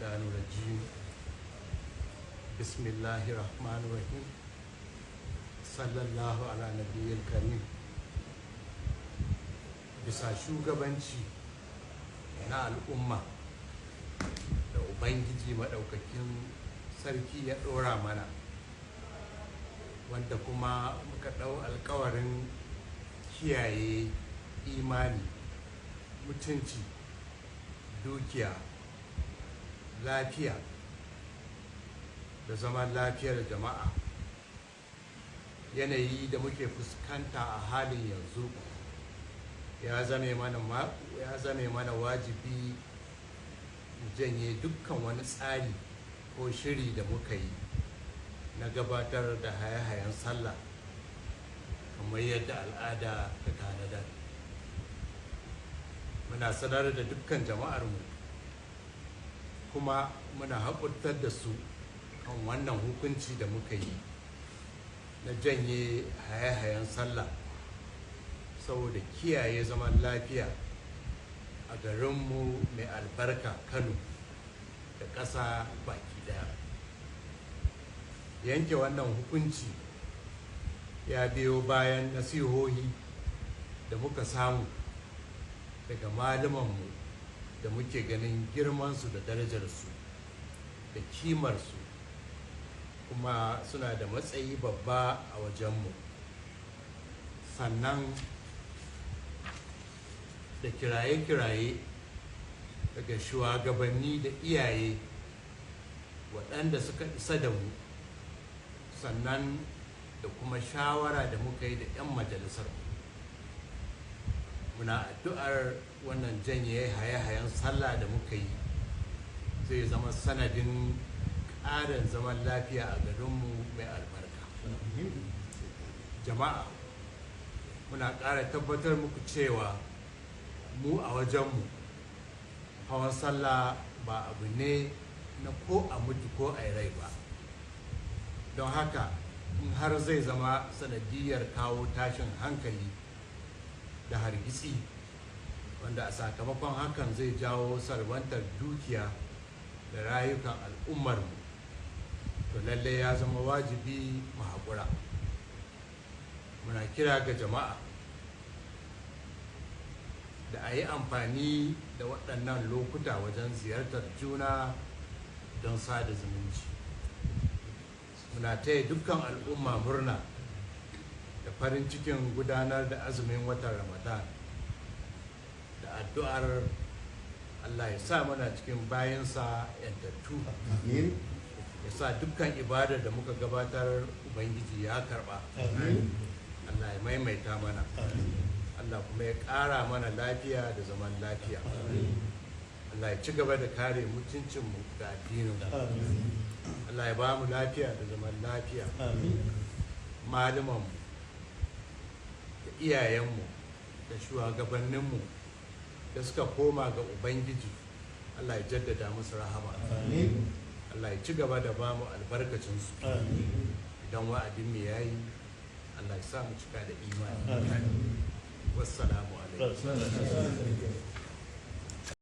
الشيطان الرجيم. بسم الله الرحمن الرحيم. صلى الله على نبي الكريم. Bisa shugabanci na al'umma da Ubangiji Maɗaukakin Sarki ya ɗora mana, wanda kuma muka ɗau alkawarin kiyaye imani, mutunci, dukiya, lafiya da zaman lafiyar jama'a, yanayi da muke fuskanta a halin yanzu ya zame mana wajibi mu janye dukkan wani tsari ko shiri da muka yi na gabatar da haye-hayen sallah kamar yadda al'ada ta tanadar. Muna sanar da dukkan jama'armu kuma muna haƙurtar da su kan wannan hukunci da muka yi na janye haye-hayen sallah saboda kiyaye zaman lafiya a garinmu mai albarka Kano da ƙasa baki ɗaya. Yanke wannan hukunci ya biyo bayan nasihohi da muka samu daga malumanmu da muke ganin girmansu da darajarsu da kimarsu, kuma suna da matsayi babba a wajenmu, sannan da kiraye-kiraye daga shugabanni da iyaye waɗanda suka isa da mu, sannan da kuma shawara da muka yi da 'yan majalisar. Muna addu'ar wannan janye haye-hayen sallah da muka yi zai zama sanadin ƙarin zaman lafiya a garinmu mai albarka. Jama'a, muna ƙara tabbatar muku cewa mu a wajenmu hawan sallah ba abu ne na ko a mutu ko a rai ba. Don haka, in har zai zama sanadiyar kawo tashin hankali da hargitsi, wanda a sakamakon hakan zai jawo salwantar dukiya da rayukan al'ummarmu, to lallai ya zama wajibi mu haƙura. Muna kira ga jama'a da a yi amfani da waɗannan lokuta wajen ziyartar juna don sada zumunci. Muna taya dukkan al'umma murna da farin cikin gudanar da azumin watan Ramadan, da addu'ar Allah ya sa muna cikin bayinsa 'yantattu, ya sa dukkan ibadar da muka gabatar Ubangiji ya karba. Allah ya maimaita mana. Allah kuma ya ƙara mana lafiya da zaman lafiya. Allah ya ci gaba da kare mutuncinmu da addininmu. Allah ya ba mu lafiya da zaman lafiya. Malumanmu da iyayenmu da shugabanninmu da suka koma ga Ubangiji, Allah ya jaddada musu rahama. Allah ya ci gaba da ba mu albarkacinsu. Idan wa'adin mu yayi, Allah ya sa mu cika da imani. Wassalamu alaikum.